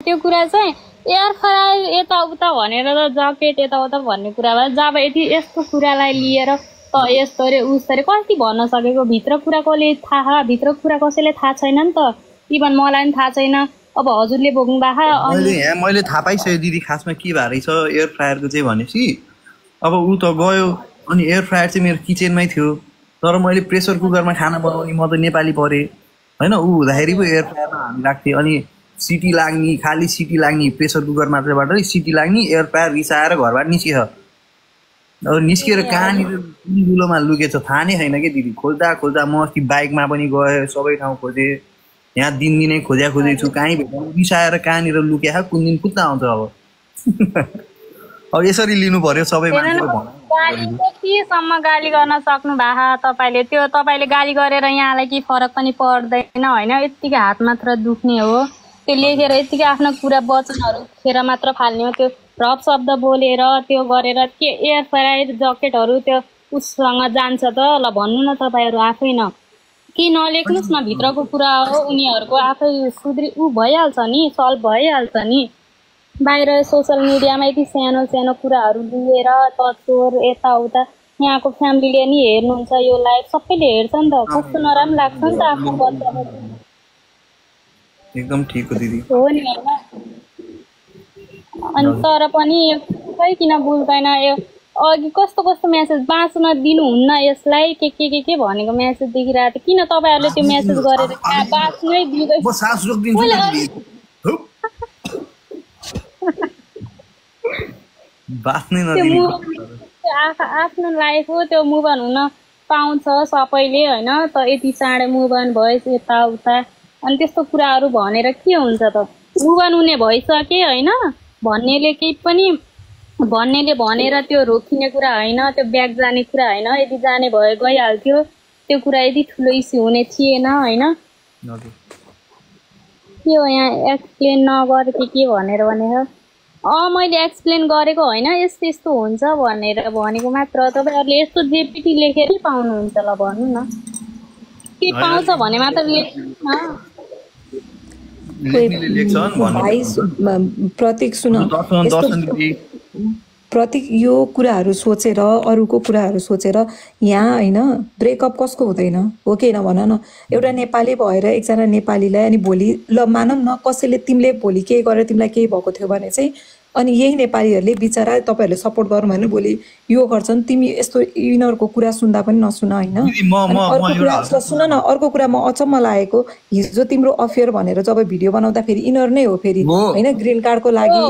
त्यो कुरा चाहिँ एयर फ्रायर यताउता भनेर त जकेट यताउता भन्ने कुरा भयो। जब यति यस्तो कुरालाई लिएर त यस्तो अरे उस्तो अरे कति भन्न सकेको, भित्र कुरा कसले थाहा, भित्र कुरा कसैले थाहा छैन नि त। इभन मलाई पनि थाहा छैन। अब हजुरले बोक्नु भएको मैले थाहा पाइसकेँ दिदी खासमा के भएर छ एयर फ्रायरको चाहिँ भनेपछि अब ऊ त गयो अनि एयर फ्रायर चाहिँ मेरो किचनमै थियो तर मैले प्रेसर कुकरमा खाना बनाउने म त नेपाली परेँ होइन। ऊ हुँदाखेरि पो एयर फ्रायरमा हालिरहेको थिएँ अनि सिटी लाग्ने खालि सिटी लाग्ने प्रेसर कुकर मात्रैबाटै सिटी लाग्ने एयर फ्रायर रिसाएर घरबाट निस्कियो। अब निस्किएर कहाँनिर कुन दुलोमा लुकेछ थाहा नै छैन कि दिदी। खोज्दा खोज्दा म अस्ति बाइकमा पनि गएँ, सबै ठाउँ खोजेँ, यहाँ दिनदिनै खोजेँ छु, कहीँ भेट्नु रिसाएर कहाँनिर लुक्या कुन दिन फुत्ता आउँछ अब। अब यसरी लिनु पर्यो सबै मान्छेले भन्नु। केसम्म गाली गर्न सक्नु भएको तपाईँले, त्यो तपाईँले गाली गरेर यहाँलाई के फरक पनि पर्दैन होइन। यत्तिकै हात मात्र दुख्ने हो, त्यो लेखेर यत्तिकै आफ्नो कुरा वचनहरू खेर मात्र फाल्ने हो। त्यो रफ शब्द बोलेर त्यो गरेर के एयर फ्रायर जकेटहरू त्यो उससँग जान्छ त? ल भन्नु न तपाईँहरू आफै न, के नलेख्नुहोस् न, भित्रको कुरा हो उनीहरूको आफै सुध्री ऊ भइहाल्छ नि, सल्भ भइहाल्छ नि। बाहिर सोसियल मिडियामा यति सानो सानो कुराहरू लिएर तत्सोर यताउता, यहाँको फ्यामिलीले नि हेर्नुहुन्छ यो लाइफ, सबैले हेर्छ नि त, कस्तो नराम्रो लाग्छ नि त आफ्नो बच्चाको। एकदम ठिक हो दिदी, हो नि होइन। अनि तर पनि खै किन बुझ्दैन, यो अघि कस्तो कस्तो मेसेज बाँच्न दिनुहुन्न यसलाई के भनेको मेसेज देखिरहेको थियो। किन तपाईँहरूले त्यो मेसेज गरेर बाँच्नै दिँदै आफ्नो लाइफ हो त्यो, मुभ अन हुन पाउँछ सबैले होइन। त यति चाँडो मुभ अन भएछ यताउता अनि त्यस्तो कुराहरू भनेर के हुन्छ त? मुभ अन हुने भइसके होइन, भन्नेले केही पनि भन्नेले भनेर त्यो रोकिने कुरा होइन, त्यो ब्याग जाने कुरा होइन। यदि जाने भए गइहाल्थ्यो, त्यो कुरा यदि ठुलो इस्यु हुने थिएन होइन। के हो यहाँ एक्सप्लेन नगरेको के भनेर भनेर मैले एक्सप्लेन गरेको होइन, यस्तो यस्तो हुन्छ भनेर भनेको मात्र। तपाईँहरूले यस्तो जेपिटी लेखेरै पाउनुहुन्छ, ल भन्नु न के पाउँछ भने मात्र प्रतीक सुन, प्रतीक यो कुराहरू सोचेर अरूको कुराहरू सोचेर यहाँ होइन ब्रेकअप कसको हुँदैन हो कि होइन भन न। एउटा नेपाली भएर एकजना नेपालीलाई अनि भोलि ल मानौँ न कसैले तिमीले भोलि केही गरेर तिमीलाई केही भएको थियो भने चाहिँ अनि यही नेपालीहरूले बिचरा तपाईँहरूले सपोर्ट गर्नु भने भोलि यो गर्छन्। तिमी यस्तो यिनीहरूको कुरा सुन्दा पनि नसुन होइन। अर्को कुरा सुन न, अर्को कुरा म अचम्म लागेको, हिजो तिम्रो अफेयर भनेर जब भिडियो बनाउँदाखेरि यिनीहरू नै हो फेरि होइन, ग्रिन कार्डको लागि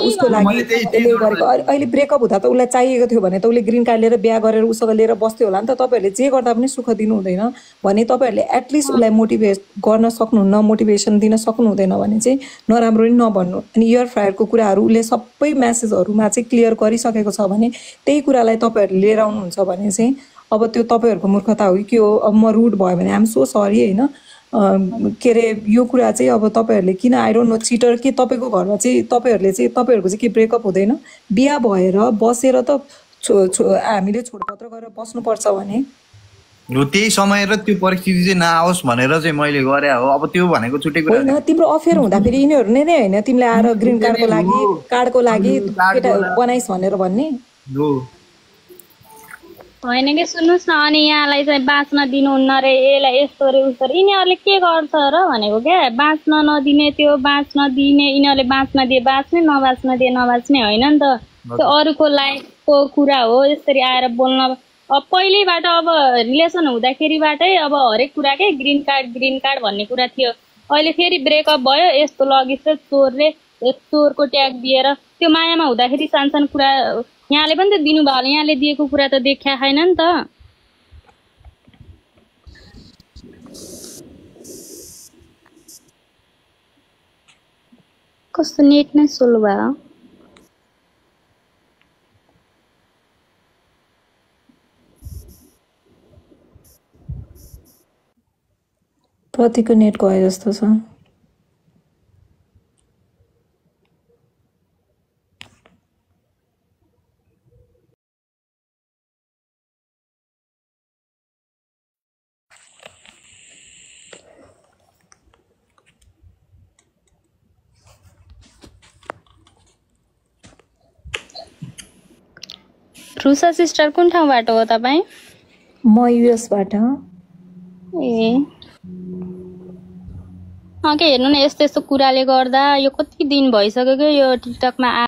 उसको लागि त्यसले गरेको। अहिले ब्रेकअप हुँदा त उसलाई चाहिएको थियो भने त उसले ग्रिन कार्ड लिएर बिहा गरेर उसँग लिएर बस्थ्यो होला नि त। तपाईँहरूले जे गर्दा पनि सुख दिनु हुँदैन भने तपाईँहरूले एटलिस्ट उसलाई मोटिभेट गर्न सक्नुहुन्न, मोटिभेसन दिन सक्नु हुँदैन भने चाहिँ नराम्रो नि नभन्नु। अनि एयर फ्रायरको कुराहरू उसले सबै म्यासेजहरूमा चाहिँ क्लियर गरिसकेको छ भने त्यही कुरालाई तपाईँहरूले लिएर आउनुहुन्छ भने चाहिँ अब त्यो तपाईँहरूको मूर्खता हो कि के हो। अब म रुड भयो भने आम सो सरी होइन। के अरे यो कुरा चाहिँ अब तपाईँहरूले किन आई डोन्ट नो चिटर के तपाईँको घरमा चाहिँ तपाईँहरूको चाहिँ के ब्रेकअप हुँदैन? बिहा भएर बसेर त हामीले छोडपत्र गरेर बस्नुपर्छ भने त्यही समय र त्यो परिस्थिति चाहिँ नआओस् भनेर चाहिँ मैले गरे हो। अब त्यो भनेको छुट्टै कुरा होइन, तिम्रो अफेयर हुँदाखेरि यिनीहरू नै होइन तिमीले आएर ग्रिन कार्डको लागि केटा बनाइस् भनेर भन्ने होइन कि। सुन्नुहोस् न, अनि यहाँलाई चाहिँ बाँच्न दिनुहुन्न रे, यसलाई यस्तो रे उस्तो रे, यिनीहरूले के गर्छ र भनेको क्या। बाँच्न नदिने त्यो बाँच्न दिने, यिनीहरूले बाँच्न दिए बाँच्ने, नबाँच्न दिए नबाँच्ने होइन नि त। त्यो अरूको लाइफको कुरा हो। यसरी आएर बोल्न अब पहिल्यैबाट अब रिलेसन हुँदाखेरिबाटै अब हरेक कुरा के ग्रिन कार्ड भन्ने कुरा थियो। अहिले फेरि ब्रेकअप भयो, यस्तो लगिस् चोरले चोरको ट्याग दिएर, त्यो मायामा हुँदाखेरि सानसानो कुरा यहाँले पनि त दिनुभयो होला, यहाँले दिएको कुरा त देखा छैन नि त। कस्तो नेट नै स्लो भयो। प्रतिको नेट गयो जस्तो छ। रुसा सिस्टर कुन ठाउँबाट हो तपाईँ? म युएसबाट। ए के हेर्नु न, यस्तो यस्तो कुराले गर्दा यो कति दिन भइसक्यो क्या यो टिकटकमा